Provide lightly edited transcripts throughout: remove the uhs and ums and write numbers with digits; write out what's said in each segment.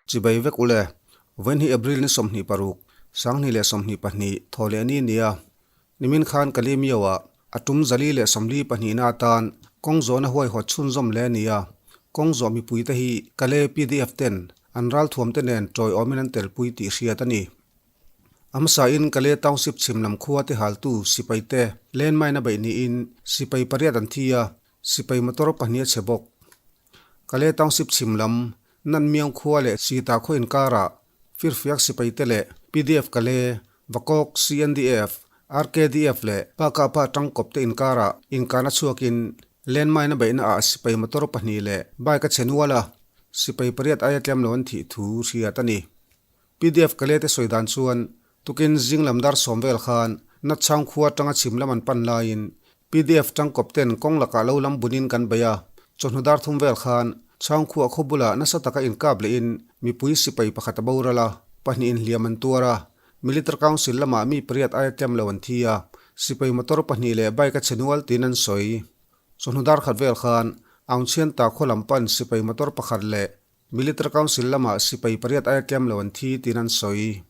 Chibai vek ule, vawiin hi April ni 26, 2022 thaw leh ni nia. Nimin khan Kalemyo-ah a tum 442 na atan kawng zawhna huaihawt chhunzawm leh a ni a. Kawng zawh mipuite hi Kale pdf ten an ralthuamte nen tawiawmin an telpui tih hriat a ni. A hmasain Kale Township chhim lam khua te haltu sipaite landmine a beih niin sipai pariat an thi a, sipai motor pahnih a chhe bawk. Kale Township chhim lam Nanmiang khua leh Sita khaw inkarah Firfiak sipaite leh pdf Kale, Vakawk, CNDF, RKDF leh Pakapa tangkawpte inkarah inkahna chhuakin landmine a beihna ah sipai motor pahnih leh bike a chhe nual a, sipai pariat aia tlem lo an thih thu hriat a ni. Pdf Kale te sawi dan chuan tukin zing lam dar sawm vel khan Natchhang khua atanga chhim lam an pan laiin Pdf tangkawp ten kawng lakah lo lam bunin kan bei a, chawhnu dar thum vel khan Chhangkhuah khaw bulah nasa taka inkap lehin mipui sipai pakhat a boral a, pahnih inhliam an tuar a, Military Council lamah mi pariat aia tlem lo an thi a, sipai motor pahnih leh bike a chhe nual tiin an sawi. Chawhnu dar khat vel khan Aungchhianta khaw lam pan sipai motor pakhat leh Military Council lamah sipai pariat aia tlem lo an thi tiin an sawi.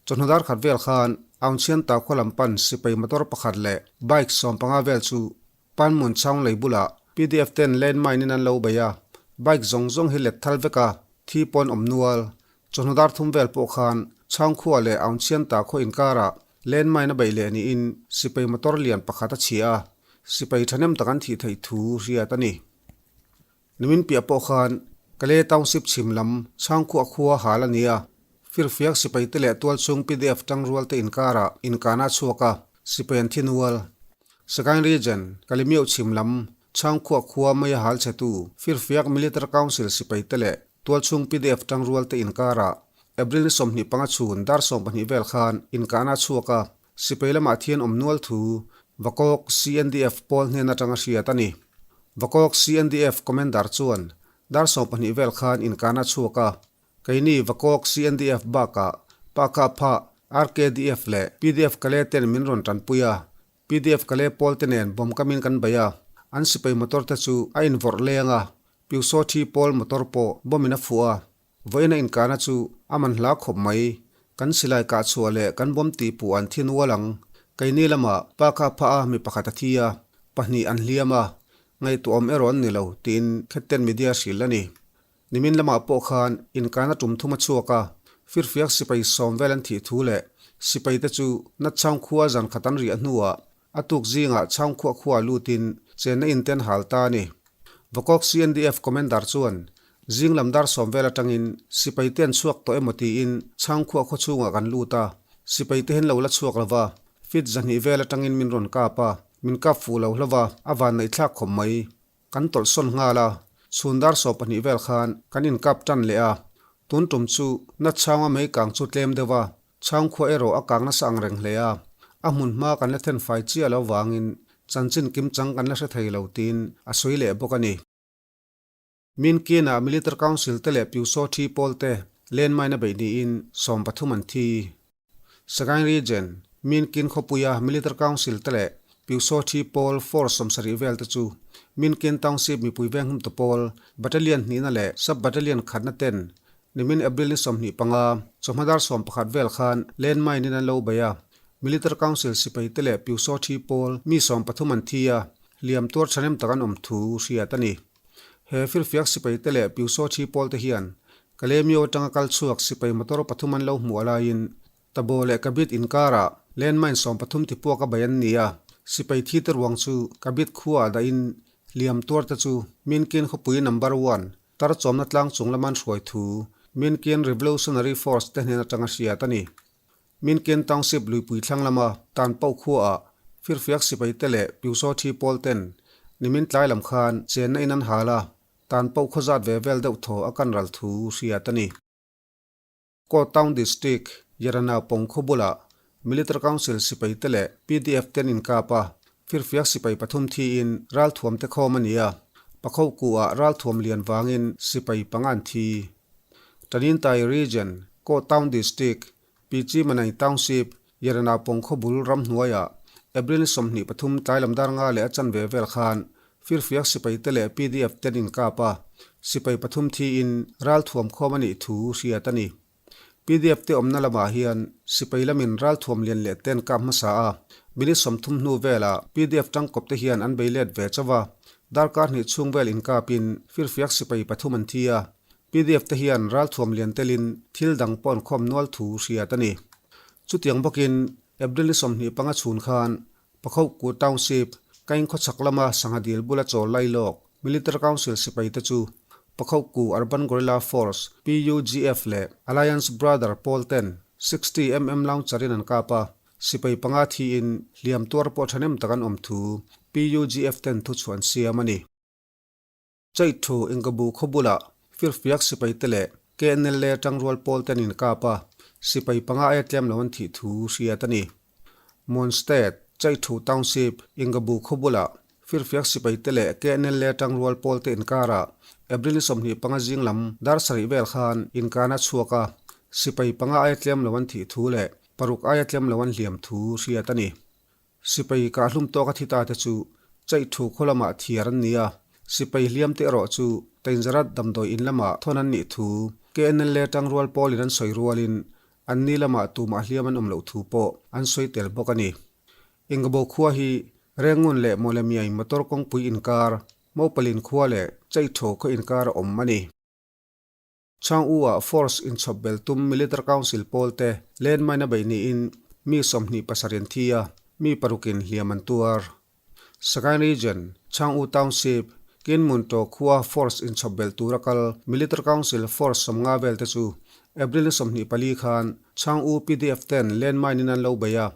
Chawhnu dar khat vel khan Aungchhian ta khaw lam pan sipai motor pakhat leh bike 15 vel chu Panmun chhang lei bulah pdf ten landmine in an lo bei a, bike zawng zawng hi let thal vek a, thi pawn awm nual. Chawhnu dar thum vel pawh khan Chhangkhua leh Aungchhian ta khaw inkarah landmine a beih leh niin sipai motor lian pakhat a chhia a, sipai thahnem tak an thih theih thu hriat a ni. Nimin piah pawh khan Kale Township chhim lam Chhangkhuah khua hal a ni a, firfiak sipaite leh tualchhung pdf tangrualte inkarah inkahna a chhuak a, sipai an thi nual. Sagaing Region, Kalemyo chhim lam Chhangkhuah khua mai a hal chhetu firfiak Military Council sipaite leh tualchhung pdf tangrualte inkarah April ni 25 chhun dar 12 vel khan inkahna a chhuak a, Sipai lamah thian awm nual thu Vakawk CNDF pawl hnen atanga hriat a ni. Vakawk CNDF Commander chuan dar 12 vel khan inkahna a chhuak a, keini Vakawk CNDF bakah Pakha Pha, RKDF leh pdf Kale ten min rawn tanpui a, pdf Kale pawl te nen bawm kamin kan bei a, an sipai motor te chu a invawrh leng a, Pyusawthi pawl motor pawh bawmin a fuh a, Vawiina inkahna chu a man hla khawp mai. Kan silai kah chhuah leh kan bawm tih puh an thi nual ang. Keini lamah pa kha phah a mi pakhat a thi a, pahnih an hliam a, ngaihtuah awm erawh an ni lo, tiin Khetten Media hrilh a ni. Nimin lamah pawh khan inkahna tum thum a chhuak a, firfiak sipai sawm vel an thih thu leh sipai te chu Natchhang khua zan khat an riah hnuah a tuk zingah Chhangkhuah khua lutin chenna in ten hal ta a ni. Vakawk CNDF Commander chuan zing lam dar sawm vel atangin sipai te an chhuak tawh emaw tiin Chhangkhuah khaw chhungah kan lut a, sipai te hian lo la chhuak lova, feet 200 vel atangin min rawn kap a, min kap fuh lo hlauh a, a vanneih thlak khawp mai. Kan tawlh sawn nghal a, chhun dar 12 vel khan kan inkap tan leh a, tun tum chu Natchhanga mei kang chu tlem deuh a, Chhangkhua erawh a kang nasa ang reng hle a, a hmun hma kan la then fai chiah lo vangin chanchin kimchang kan la hre thei lo tiin a sawi leh bawk a ni. Minkin-ah Military Council te leh Pyusaw thi pawl te landmine a beih niin 13 an thi. Sagaing Region, Minkin khawpuia Military Council te leh Pyusaw thi pawl force 70 vel te chu Minkin Township mipui venghumtu pawl Battalion hnihna leh Sub Battalion khatna ten Nimin April ni 25, chawhma dar 11 vel khan landmine in an lo bei a, Military Council sipai te leh Pyusaw thi pawl mi 13 an thi a, hliam tuar thahnem tak an awm thu hriat a ni. He firfiak sipai te leh Pyusaw thi pawl te hian Kalemyo atanga kal chhuak sipai motor pathum an lo hmuh alaiin Tabo leh Kabit inkarah landmine 13 tipuak a bei an ni a, sipai thi te ruang chu Kabit khuaah dahin hliam tuar te chu Minkin khawpui number one Tar chawmna tlang chung lama an hruai thu Minkin Revolutionary Force te hnen atanga hriat a ni. Minkin Township luipui thlang lama tan pauh khuaah firfiak sipai te leh Pyusaw thi pawl ten nimin tlai lam khan chenna in an hal a, tan pauh khaw zat ve vel deuh thaw a kan ral thu hriat a ni. Ko Town District, Yarana Pawng khaw bulah Military Council sipai te leh pdf ten inkap a, firfiak sipai pathum thiin ralthuam te khawm a ni a, Pakho kuhah ralthuam lian vangin sipai panga an thi. Tanintai Region, Ko Town District, Pichi Manai Township, Yarana Pawng khaw bul ramhnuaiah April ni 23 tlai lam dar nga leh a chanve vel khan. Firfiak sipaite leh pdf ten inkap a, sipai pathum thiin ralthuam khawm a nih thu hriat a ni. Pdf te awmna lamah hian sipai lamin ralthuam lian leh ten kap hmasa a, minute 30 hnu velah pdf tangkawp te hian an bei let ve chauh a, darkar hnih chhung vel inkapin firfiak sipai pathum an thi a, pdf te hian ralthuam lian telin thil dang pawh an khawm nual thu hriat a ni. Chutiang bawkin April ni 25 chhun khan Pakhoku Township, Kaing khawchhak lama sangha dil bula chawl lai lawk Military Council sipai te chu Pakhoku Urban Guerrilla Force, PUGF, leh Alliance Brother pawl ten 60 mm launcher in an kap a, sipai panga thiin hliam tuar pawh thahnem tak an awm thu PUGF ten thuchhuah an siam a ni. Chaithu Ingabu khaw bulah Firfiak sipaite leh KNLA tangrual pawl ten inkap a, sipai panga aia tlem lo an thih thu hriat a ni. Mon State, Chaithu Township, Ingabu khaw bulah Firfiak sipaite leh KNLA tangrual pawl te inkarah April ni 25 zing lam dar sarih vel khan inkana chhuak a, sipai panga aia tlem lo an thih thu leh paruk aia tlem lo an hliam thu hriat a ni. Sipai kahhlum tawka thi ta te chu Chaihthu khaw lamah thiar an ni a, sipai hliam te erawh chu Tainzarat damdawi in lamah thawn an nih thu KNLA tangrual pawlin an sawi rualin an ni lamah tumah hliam an awm loh thu pawh an sawi tel bawk a ni. Engabo khua hi Rengun leh Mawlemiai motor kawngpui inkar, Mopalin khua leh Chaihthu khaw inkar a awm a ni. Chang U-ah force inchhawp bel tum Military Council pawl te landmine a beih niin mi 27 an thi a, mi parukin hliam an tuar. Sagaing Region, Chang U Township, Kinmun to khua force inchhawp bel tura kal Military Council force 50 vel te chu April ni 24 khan Chang U PDF ten landmine in an lo bei a,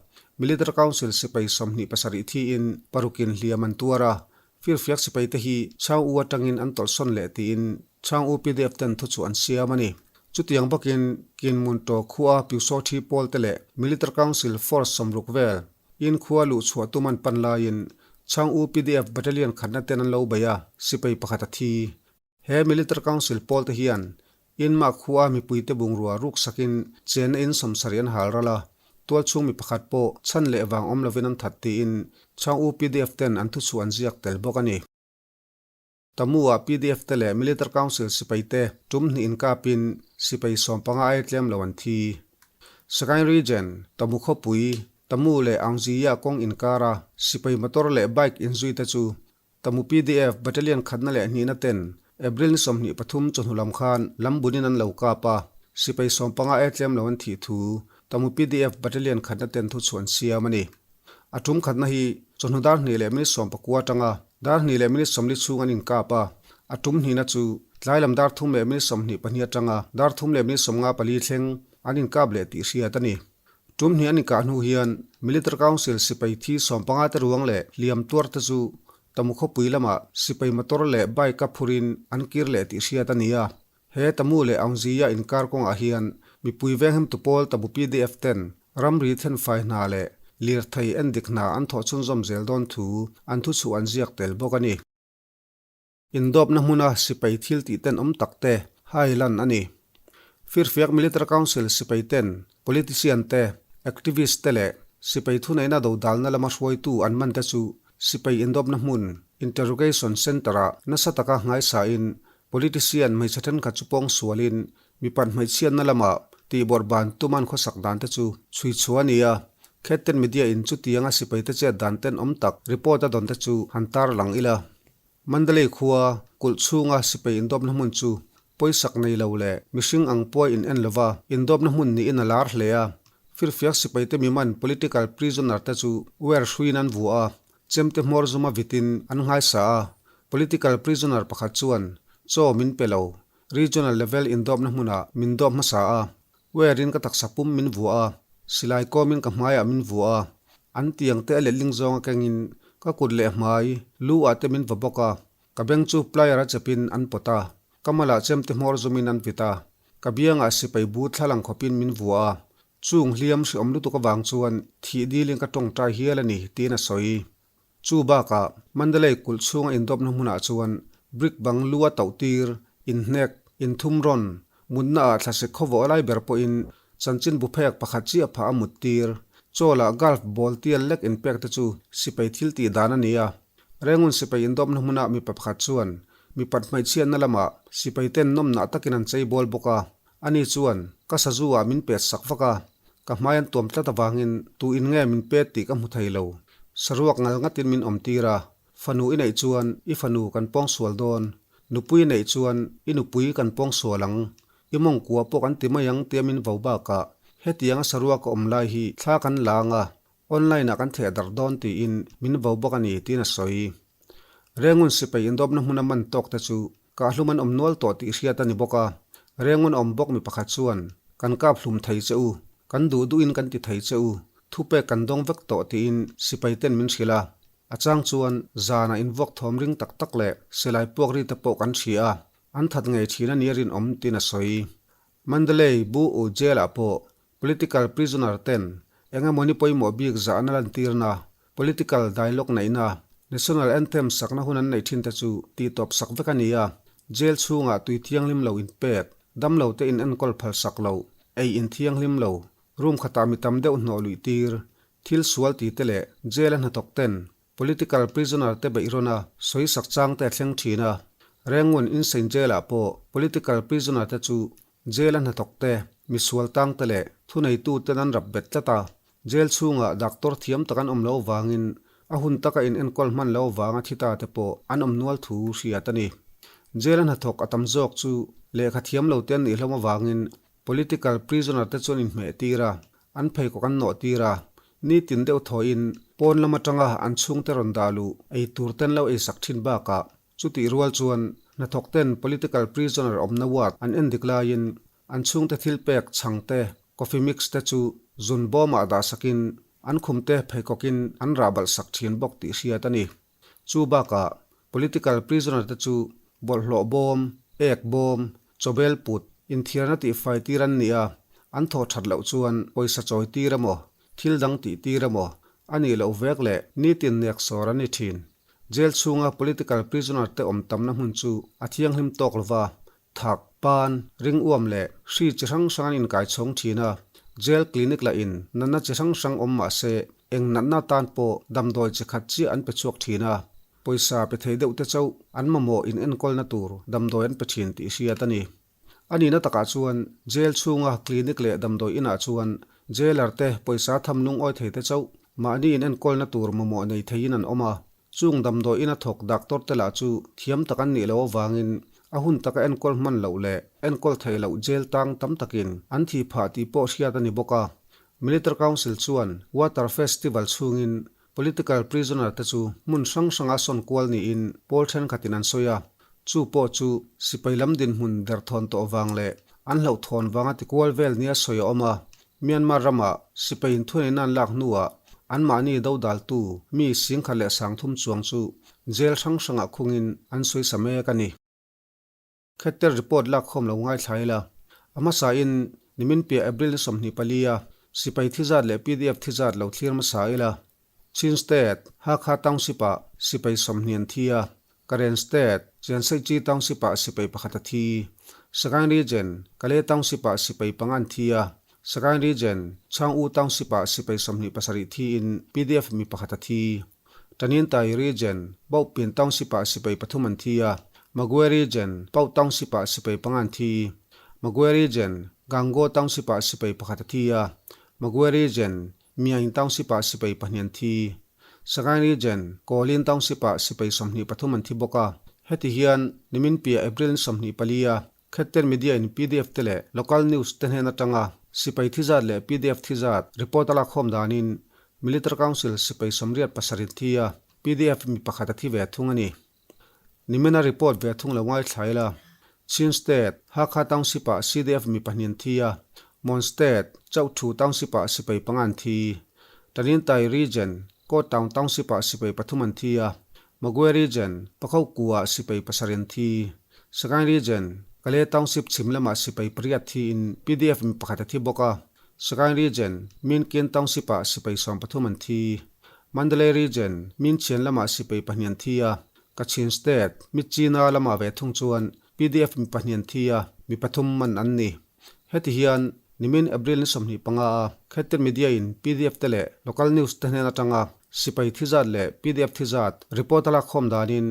Military Council sipai 27 thiin parukin hliam an tuar a, Firfiak sipai te hi Chhang U atangin an tawlhsawn leh tiin Chhang U pdf ten thu chu an siam a ni. Chutiang bawkin Kinmun to khua Pyusawthi pawl te leh Military Council Force 60 vel in khua luh chhuah tum an pan laiin Chhang U pdf Battalion khatna ten an lo bei a, sipai pakhat a thi. He Military Council pawl te hian Inmah khua mipuite bungrua ruk sakin chenna in 70 an hal ral a, tualchhung mi pakhat pawh chhan leh vang awm lovin an that tiin Chhang U pdf ten an thuchhuah an ziak tel bawk a ni. Tamu-ah pdf te leh Military Council sipai te tum hnih inkapin sipai 15 aia tlem lo an thi. Sagaing Region, Tamu khawpui, Tamu leh Aungziya kawng inkara sipai motor leh bike inzui te chu Tamu pdf Battalion khatna leh hnihna ten April ni 23 chawhnu lam khan lam bunin an lo kap a, sipai 15 aia tlem lo an thih thu Tamu pdf Battalion khatna ten thu chhuah an siam a ni. A tum khatna hi chawhnu dar hnih leh minute 19 atanga dar hnih leh minute 40 chhung an inkap a, a tum hnihna chu tlai lam dar thum leh minute 22 atanga dar thum leh minute 54 thleng an inkap leh tih hriat a ni. Tum hnih an inkah hnu hian Military Council sipai thi 15 te ruang leh hliam tuar te chu Tamu khawpui lamah sipai motor leh bike a phurin an kir leh tih hriat a ni a. He Tamu leh Aungziya inkar kawngah hian mipui venghemtu pawl Tamu pdf ten ramri thenfai hna leh lirthei endik hna an thawh chhunzawm zel dawn thu an thuchhuah an ziak tel bawk a ni. Indawpna hmuna sipai thil tih ten awm tak te hai lan a ni. Firfiak Military Council sipai ten politician te, activist te leh sipai thuneihna dodalna lama hruaitu an man te chu sipai indawpna hmun, interrogation centre-ah nasa taka nghaisain politician hmeichhe thenkhat chu pawng sualin mipat hmeichhiatna lama tihbawrh ban tuman khawsak dan te chu chhui chhuah a ni a. Khetten media in chutianga sipai te chet dan ten awm tak report a dawn te chu han tar lang ila. Mandalay khua kulh chhunga sipai indawpna hmun chu pawisak nei lo leh mihring ang pawh in en lova indawpna hmun niin a lar hle a. Firfiak sipaite miman political prisoner te chu wer hruiin an vuah a, chemte hmawr zuma vitin an nghaisa a. Political prisoner pakhat chuan chaw min pe lo, regional level indawpna hmunah min dawp hmasa a, Werin ka taksa pum min vuah a, silai kawmin ka hmaiah min vuah a, an tiang te a letling zawnga kengin ka kut leh hmai, lu ah te min va bawk a, ka beng chu plier a chepin an pawt a, ka malah chemte hmawr zumin an vit a, ka biangah sipai bu thlalang khawpin min vuah a, chung hliam hriawm lutuk avang chuan thih dilin ka tawngtai hial a ni, tiin a sawi. Chu bakah Mandalay kulh chhunga indawpna hmunah chuan brick bang lu a tauh tir, inhnek, inthumrawn, mutna ah thlasik khawvawh lai ber pawhin chanchin bu phek pakhat chiah phah a mut tir. Chawlah golf ball tial lek inpek te chu sipai thil tih dan a ni a. Rengun sipai indawpna hmuna mipa pakhat chuan mipat hmeichhiatna lamah sipai ten nawmnah takin an chei bawl bawk a. Ani chuan, Ka sazu ah min pet sak vak a, ka hmai an tuam tlat avangin tu in nge min pet tih ka hmu thei lo. Saruak ngal ngatin min awm tir a, fanu i neih chuan i fanu kan pawng sual dawn, nupui i neih chuan i nupui kan pawng sual ang, i mawngkua pawh kan ti mai ang tia min vo bakah hetianga saruak a awm lai hi thla kan la ang a, Online ah kan theh darh dawn tiin min vo bawk a ni tiin a sawi. Rengun sipai indawpna hmuna man tawk te chu kahhlum an awm nual tawh tih hriat a ni bawk a. Rengun awm bawk mi pakhat chuan, Kan kap hlum thei che u, kan duh duhin kan ti thei che u, thupek kan dawng vek tawh tiin sipai ten min hrilh a. A chang chuan zanah invuak thawm ring tak tak leh silai puak ri te pawh kan hria a, an that ngei thin a nia rinawm tiin a sawi. Mandalay Bu U Jail ah pawh Political prisoner ten eng emaw ni pawimawh bik zahna lantirna, political dialogue neihna, national anthem sakna hun an neih thin te chu tihtawp sak vek a ni a. Jail chhungah tui thianghlim lo inpek, damlo te in enkawl phal sak lo, ei in thianghlim lo, room khatah mi tam deuh hnawh luih tir, thil sual ti te leh jail a hnathawk ten Political prisoner te beih rawn a, sawi sak chang te a thleng thin a. Rengun Insein Jail ah pawh political prisoner te chu jail a hnathawk te, misual tang te leh thuneitu ten an rap bet tlat a. Jail chhungah doctor thiam tak an awm lo vangin a hun taka in enkawl hman lo vanga thi ta te pawh an awm nual thu hriat a ni. Jail a hnathawk a tam zawk chu lehkha thiam lo te an nih hlawm avangin political prisoner te chuan inhmeh tir a, An pheikhawk an nawh tir a, nitin deuh thawiin pawn lam atanga an chhungte rawn dah luh ei tur ten lo ei sak thin bakah chutih rual chuan hnathawk ten political prisoner awmna ward an en dik laiin an chhungte thil pek chhang te, coffee mix te chu zun bawmah dah sakin an khumte pheikhawkin an rah balh sak thin bawk tih hriat a ni. Chu bakah political prisoner te chu bawlhhlawh bawm, ek bawm, chawbel put, inthiarna tihfai tir an ni a, an thawh that loh chuan pawisa chawi tir emaw, thil dang tih tir emaw a nih loh vek leh nitin nek sawr an ni thin. Jail chhunga political prisoner te awm tamna hmun chu a thianghlim tawk lova, Thak, pan, ring uam leh hri chi hrang hrang an inkai chhawng thin a, jail clinic lah in natna chi hrang hrang awm mah se eng natna tan pawh damdawi chi khat chiah an pe chhuak thin a, pawisa pe thei deuh te chauh an mamawh in enkawlna tur damdawi an pe thin tih hriat a ni. A nihna takah chuan jail chhunga clinic leh damdawi inah chuan jailer te pawisa tham lungawi thei te chauh mahni in enkawlna tur mamawh nei theiin an awm a, Chung damdawi ina thawk doctor te lah chu thiam tak an nih loh avangin a hun taka enkawl hman loh leh enkawl theih loh jail tang tam takin an thi phah tih pawh hriat a ni bawk a. Military Council chuan Water Festival chhungin political prisoner te chu hmun hrang hranga sawn kual niin pawl thenkhatin an sawi a, chu pawh chu sipai lam dinhmun derthawn tawh vang leh an hlauhthawn vanga tikual vel nia sawi a awm a. Myanmar rama sipai inthuneihna an lak hnuah anmahni dodaltu mi singkhat leh 3000 chuang chu jail hrang hrangah khungin an sawi sa mek a ni. Khetter report lak khawm lo ngaithla ila, a hmasain nimin piah April ni 24 a sipai thi zat leh pdf thi zat lo thlir hmasa ila, Chin State, Hakha Township-ah sipai 20 an thi a, Karen State, Chianseihchi Township-ah sipai pakhat a thi. Sagaing Region, Kalay Township-ah sipai panga an thi a, Sagaing Region, Chang-U Township-ah sipai 27 thiin pdf mi pakhat a thi. Tanintay Region, Bauhpin Township-ah sipai pathum an thi a, Magwe Region, Pauh Township-ah sipai panga an thi. Magwe Region, Gangaw Township-ah sipai pakhat a thi a, Magwe Region, Myaing Township-ah sipai pahnih an thi. Sagaing Region, Kawlin Township-ah sipai 23 an thi bawk a. Heti hian nimin piah April ni 24 a Khetten Media in pdf te leh local news te hnen atanga sipai thi zat leh pdf thi zat report a lakkhawm danin Military Council sipai 87 an thi a, pdf mi pakhat a thi ve thung a ni. Nimina report ve thung lo ngaithla ila, Chin State, Hakha Township-ah CDF mi pahnih an thi a, Mon State, Chauhthu Township-ah sipai panga an thi. Tanintay Region, Kawtown Township-ah sipai pathum an thi a, Magwe Region, Pakhoku-ah sipai pasarih an thi. Sagaing Region, Kalay Township chhim lamah sipai pariat thiin pdf mi pakhat a thi bawk a, Sagaing Region, Minkin Township-ah sipai 13 an thi. Mandalay Region, Minchhian lamah sipai pahnih an thi a, Kachin State, Myitkyina lamah ve thung chuan pdf mi pahnih an thi a, mi pathum man an ni. Heti hian nimin April ni 25 a Khetter Media in pdf te leh local news te hnen atanga. Sipai thi zat leh pdf thi zat report a lakkhawm danin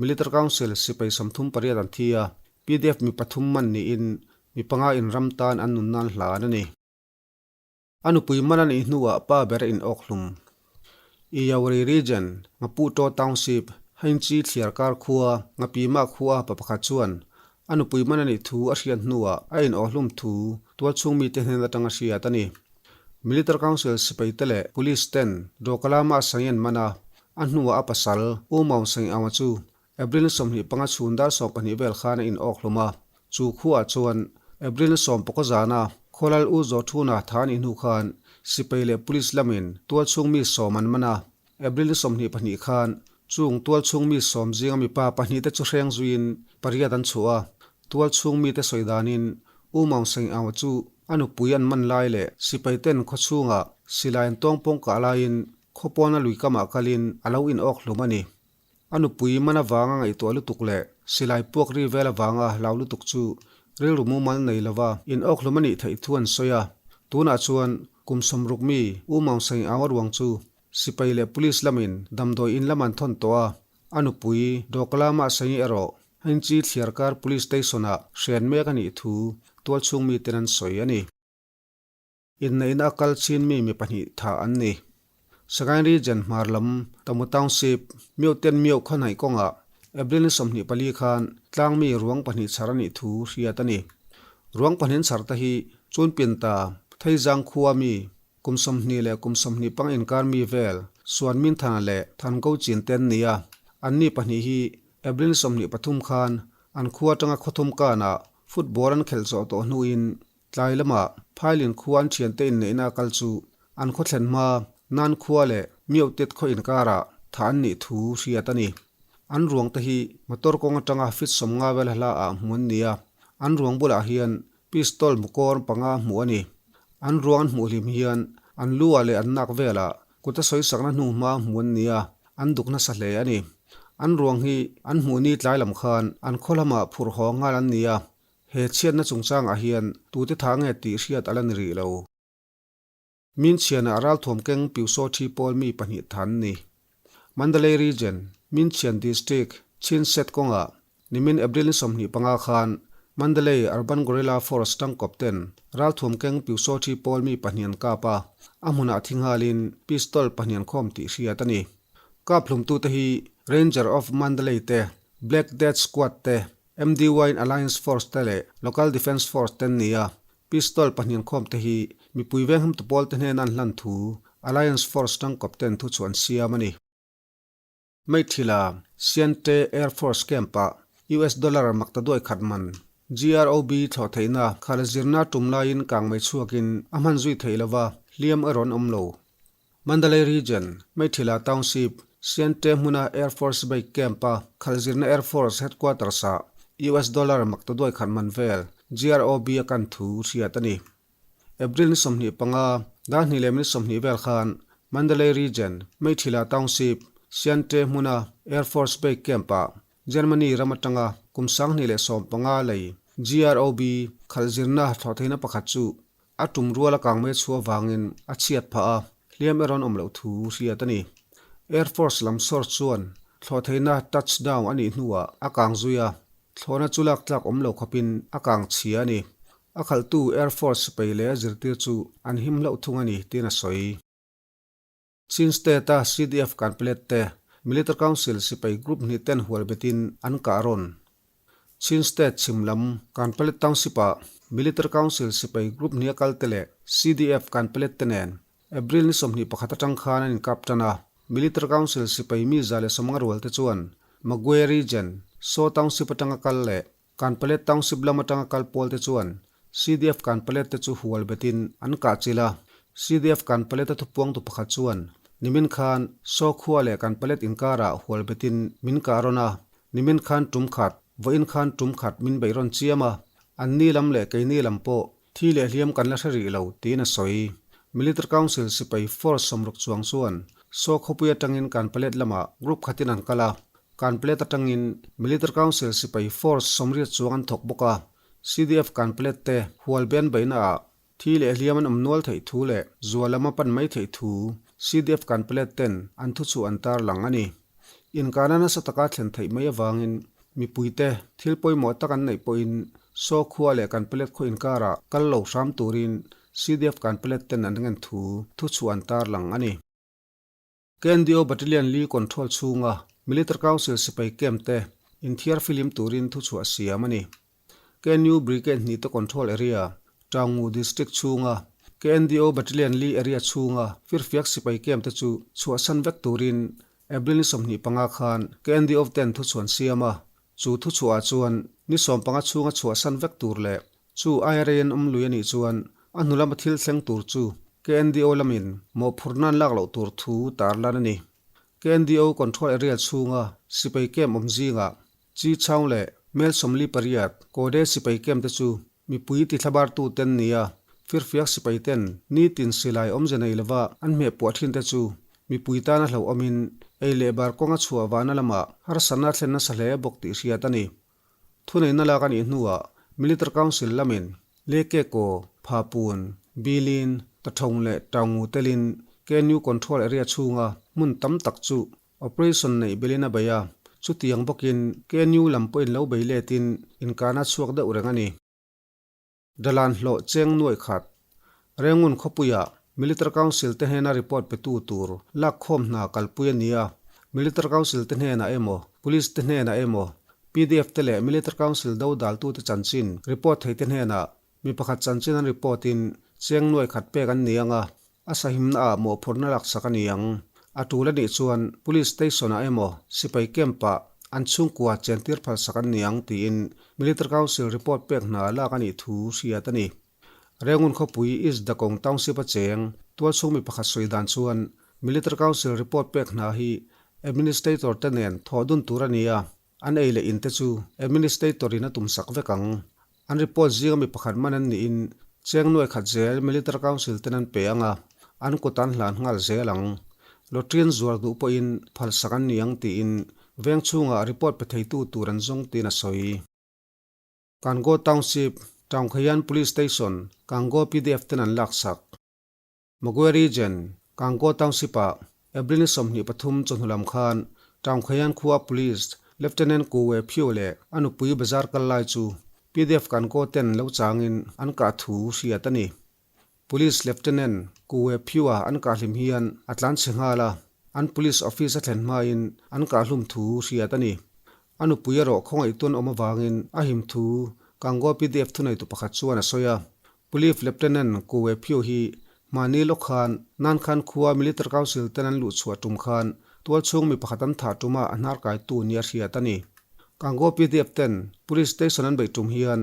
Military Council sipai 38 an thi a, pdf mi pathum man niin mi panga in ram tan an nun nan hlan a ni. A nupui man a nih hnuah pa ber a inawk hlum. Iyawri Region, Maputo Township, Hainchi thliar kar khua, Ngapima khua pa pakhat chuan a nupui man a nih thu a hriat hnuah a inawh hlum thu tualchhung mite hnen atanga hriat a ni. Military Council sipaite leh Police ten Dawkalama a sangi an man a, a hnuah a pasal U Maung Sangi Aung-a chu April 25 chhun dar 12 vel khan a inawk hlum a, chu khuaah chuan April 16 zana Khawlal U Zawthuna tha a nih hnu khan sipai leh Police lamin tualchhung mi sawm an man a, April 22 khan chung tualchhung mi sawm zinga mipa pahnih te chu hreng zuiin pariat an chhuah a, tualchhung mite sawi danin U Maung Sangi Aung chu a nupui an man lai leh sipai ten khawchhungah silai an tawngpawng kah laiin khawpawna lui kamah kalin a lo inawk hlum a ni. A nupui man avanga ngaihtuah lutuk leh silai puak ri vel avanga hlau lutuk chu rilru mumal nei lova inawk hlum a nih theih thu an sawi a. Tunah chuan kum 60 mi U Maung Sangi Aung a ruang chu sipai leh police lamin damdawi in lam an thawn tawh a, a nupui Dawkalama Sangi erawh Hainchi Thliarkar Police Station-ah hren mek a nih thu tualchhung miten an sawi a ni. Inneihna a kal chin mi mi pahnih tha an ni. Sagaing Region hmar lam Tamu Township, Myoten Myo khawhnaih kawngah April ni 24 khan tlangmi ruang pahnih chhar a nih thu hriat a ni. Ruang pahnih an chhar te hi Chunpinta, Theizang khua mi, kum 20 leh kum 25 inkar mi vel Suanminthana leh Thanko Chin te an ni a. Anni pahnih hi April ni 23 khan an khua atanga khawthum kanah football an khelh zawh tawh hnuin Tlai lamah Phailin khua an thiante inneihna a kal chu an khaw thlen hma Nan khua leh Myotet khaw inkarah thah an nih thu hriat a ni. An ruang te hi motor kawng atanga fit 50 vel hla ah hmu an ni a, an ruang bulah hian pistol mukawr panga hmuh a ni. An ruang an hmuh hlim hian an lu ah leh an nak velah kut a sawisakna hnu hma hmu an ni a, an duk nasa hle a ni. An ruang hi an hmuh ni tlai lam khan an khaw lamah phurh haw nghal an ni a, He chhiatna chungchangah hian tute tha nge tih hriat a la ni rih lo. Min chhianah ralthuam keng Piusaw thi pawl mi pahnih tha an ni. Mandalay Region, Minchhian District, Chinset kawngah nimin April ni 25 khan Mandalay Urban Guerrilla Force tangkawp ten ralthuam keng Piusaw thi pawl mi pahnih an kap a, a hmunah thi nghalin pistol pahnih an khawm tih hriat a ni. Kap hlumtute hi Ranger of Mandalay te, Black Death Squad te, MDY-in Alliance Force te leh Local Defence Force te an ni a, pistol pahnih an khawm te hi mipui vengham tu pawl te hnena an hlan thu Alliance Force tangkawp ten thu chu an siam a ni. Maithila, Siante Air Force Camp-ah US dollar makta duai khat man GROB thlawh theihna khal zirna tum laiin kang mai chhuakin a hman zui theih lova hliam erawh an awm lo. Mandalay Region, Maithila Township, Siante hmuna Air Force Base Camp-a khalh zirna Air Force Headquarters-ah US dollar makta duai khat man vel GROB a kan thu hriat a ni. April ni 25, dar hnih leh minute 20 vel khan Mandalay Region, Maithila Township, Siante hmuna Air Force Base Camp-ah Germany ram atanga kum 2015 lei GROB khalh zirna thlawhtheihna pakhat chu A tum rual a kang mai chhuah avangin a chhiat phah a, hliam erawh an awm loh thu hriat a ni. Air Force lam source chuan thlawhtheihna touch down a nih hnuah a kang zui a, thlawhna chu lak tlak awm lo khawpin a kang chhia a ni. A khalhtu Air Force sipai leh a zirtir chu an him hlauh thung a ni tiin a sawi. Chin State-a CDF Kanplet te Military Council sipai group hnih ten hual betin an kah rawn. Chin State chhim lam Kanplet Township-ah Military Council sipai group hnih a kal te leh CDF Kanplet te nen April ni 21 atang khan an inkap tan a. Military Council sipai mi 150 rual te chuan Magwe Region, Saw Township atanga kal leh Kanpalet Township lam atanga kal pawl te chuan CDF Kanpalet te chu hual betin an kah chilh a. CDF Kanpalet a thupuangtu pakhat chuan nimin khan Saw khua leh Kanpalet inkarah hual betin min kah rawn a, nimin khan tum khat, vawiin khan tum khat min beih rawn chiam a, an ni lam leh keini lam pawh thi leh hliam kan la hre rih lo tiin a sawi. Military Council sipai force 60 chuang chuan Saw khawpui atangin Kanpalet lamah group khatin an kal a, Kanpalet atangin Military Council sipai force 80 chuang an thawk bawk a, CDF Kanpalet te hual ben beihna ah thi leh hliam an awm nual theih thu leh zual lam a pan mai theih thu CDF Kanpalet ten an thuchhuah an tarlang a ni. Inkahna nasa taka thlen theih mai avangin mipuite thil pawimawh tak an neih pawhin Saw khua leh Kanpalet khaw inkarah kal lo hram turin CDF Kanpalet ten an ngen thu thuchhuah an tarlang a ni. KNDO Battalion li control chhunga Military Council sipai camp te inthiar filim turin thuchhuah siam a ni. KNU Brigade hnih te control area, Taungu District chhunga KNDO Battalion li area chhunga firfiak sipai camp te chu chhuahsan vek turin April ni 25 khan KNDO ten thuchhuan siam a, chu thuchhuah ah chuan ni 15 chhunga chhuahsan vek tur leh Chu IRA an awm lui a nih chuan a hnu lama thil thleng tur chu KNDO lamin mawhphurh nan lak loh tur thu tarlan a ni. KNDO control area chhunga sipai camp awm zingah Chi Chhaung leh Mel 48 Kode sipai camp te chu mipui tithlabartu ten nia firfiak sipai ten nitin silai awmze nei lova an hmeh puah thin te chu mipui tana hlauhawmin ei leh bar kawnga chhuah vahna lamah harsatna thlen nasa hle bawk tih hriat a ni. Thuneihna lak a nih hnuah Military Council lamin Lekeko, Phapun, Bilin, Tathong leh Taungu telin KNU Control Area chhunga hmun tam tak chu operation neih belin a bei a, chutiang bawkin KNU lam pawhin lo bei letin inkahna a chhuak deuh reng a ni. Dalan hlawh cheng nuaih khat. Rengun khawpuiah Military Council te hnena report petu tur lakkhawm hna kalpui a ni a, Military Council te hnenah emaw, Police te hnenah emaw, PDF te leh Military Council do daltute chanchin report thei te hnenah mi pakhat chanchin an report in cheng nuaih khat pek an ni ang a, a sahimna ah mawhphurhna laksak a ni ang. A tul a nih chuan Police Station ah emaw sipai camp ah an chhungkua chentir phalsak an ni ang tiin Military Council report pek hna lak a nih thu hriat a ni. Rengun khawpui East Dakong Township a cheng tualchhung mi pakhat sawi dan chuan Military Council report pek hna hi Administrator te nen thawh dun tur a ni a, An ei leh in te chu Administrator in a tum sak vek ang. An report zinga mi pakhat man an niin cheng nuai khat zel Military Council ten an pe ang a, an kut an hlan nghal zel ang. Lottery an zuar duh pawhin phal sak an ni ang tiin veng chhungah report pe theitu tur an zawng tiin a sawi. Kango Township, Taungkhayan Police Station, Kango pdf ten an lak sak. Magwe Region, Kango Township-ah April ni 23 chawhnu lam khan Taungkhayan khua Police Lieutenant Ku We Phyu leh a nupui bazar kal lai chu PDF Kango ten lo changin an kah thu hriat a ni. Police Lieutenant Ku We Phyu-a an kah hlim hian a tlan chhe nghal a, an Police Office a thlen hmain an kah hlum thu hriat a ni. A nupui erawh khawngaihtuan awm avangin a him thu Kango PDF thuneitu pakhat chuan a sawi a. Police Lieutenant Ku We Phyu hi hmahni lawk khan Nan Khan khua Military Council ten an luh chhuah tum khan tualchhung mi pakhat an thah tuma a hnar kaitu nia hriat a ni. Kango PDF ten Police Station an beih tum hian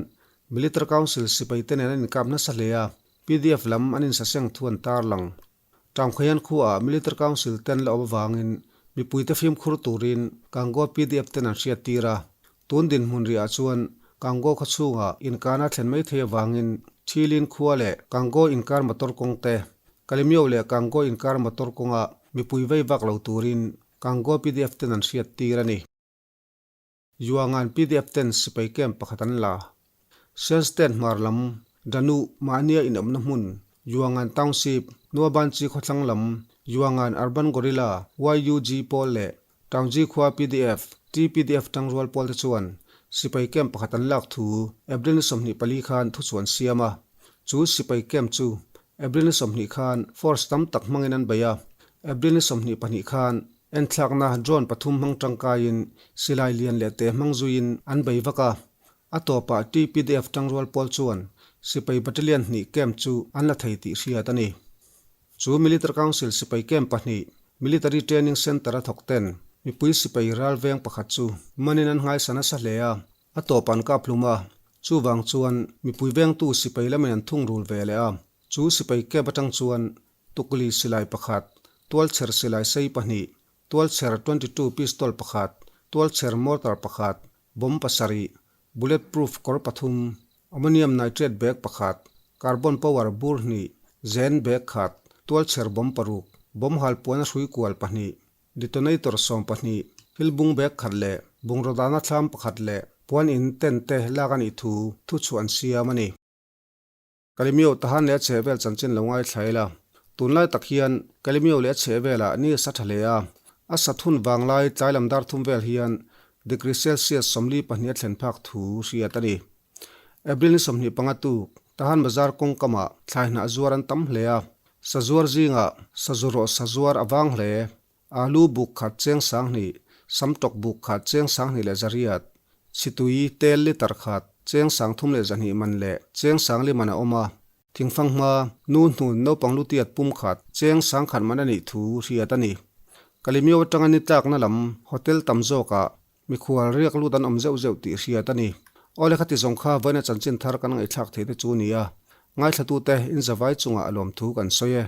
Military Council sipai te nen an inkap nasa hle a, PDF lam an insaseng thu an tarlang. Tangkhayan khuaah Military Council ten la awm avangin mipuite fimkhur turin Kango PDF ten an hriattir a. Tun dinhmun riah chuan Kango khaw chhungah inkana thlen mai thei avangin Thilin khua leh Kango inkar motor kawng te, Kalemyo leh Kango inkar motor kawngah mipui vei vak lo turin Kango PDF ten an hriattir a ni. Yuangan PDF ten sipai camp pakhat an la. Shan State hmar lam, Danu, mahnia inawmna hmun, Yuangan Township, Nuabanchi khawthlang lam, Yuangan Urban Guerrilla, YUG, pawl leh Taungji khua PDF, TPDF tangrual pawl te chuan sipai camp pakhat an lak thu April ni 24 khan thuchhuan siam a. Chu sipai camp chu April ni 20 khan force tam tak hmangin an bei a. April ni 22 khan Enthlakna drone pathum hmang tangkaiin silai lian leh te hmang zuiin an bei vak a. A tawpah TPDF tangrual pawl chuan sipai battalion hnih camp chu an la thei tih hriat a ni. Chu Military Council sipai camp pahnih Military Training Centre a thawk ten mipui sipai ral veng pakhat chu manin an nghaisa nasa hle a, a tawp an kap hlum a. Chuvang chuan mipui vengtu sipai lamin an thungrul ve leh a. Chu sipai camp atang chuan Tukli silai pakhat, tualchher silai sei pahnih, tualchher 22 pistol pakhat, tualchher mortar pakhat, bomb pasarih, bullet proof kawr pathum, ammonium nitrate bag pakhat, carbon power bur hnih, zen bag khat, tualchher bomb paruk, bomb halpuana hrui kual pahnih, detonator 12, thil bung bag khat leh bungraw dahna thlam pakhat leh puan in tent te lak a nih thu thuchhuah an siam a ni. Kalimio tahan leh a chhehvel chanchin lo ngaithla ila. Tunlai tak hian Kalemyo leh a chheh velah ni a sa tha hle a, a sa thun vanglai tlai lam dar thum vel hian degree Celsius 42 a thlen phak thu hriat a ni. April ni 25 tuk, Tahan Bazar kawngkamah thlai hnah zuar an tam hle a, sazuar zingah sazu rawh sazuar a vang hle. Alu buk khat cheng 2000, samtawk buk khat cheng 1200, chhitui tel litre khat cheng 3200 man leh cheng 4000 man a awm a. Thingfang hma, nu hnun naupang lutiat pum khat cheng 1000 man a nih thu hriat a ni. Kalimio atanga ni tlakna lam hotel tam zawkah mikhual riak lut an awm zeuh zeuh tih hriat a ni. Awle khati zawng kha vawiina chanchin thar kan ngaihthlak theih te chu a ni a, ngaithlatute inzavai chungah a lawmthu kan sawi e.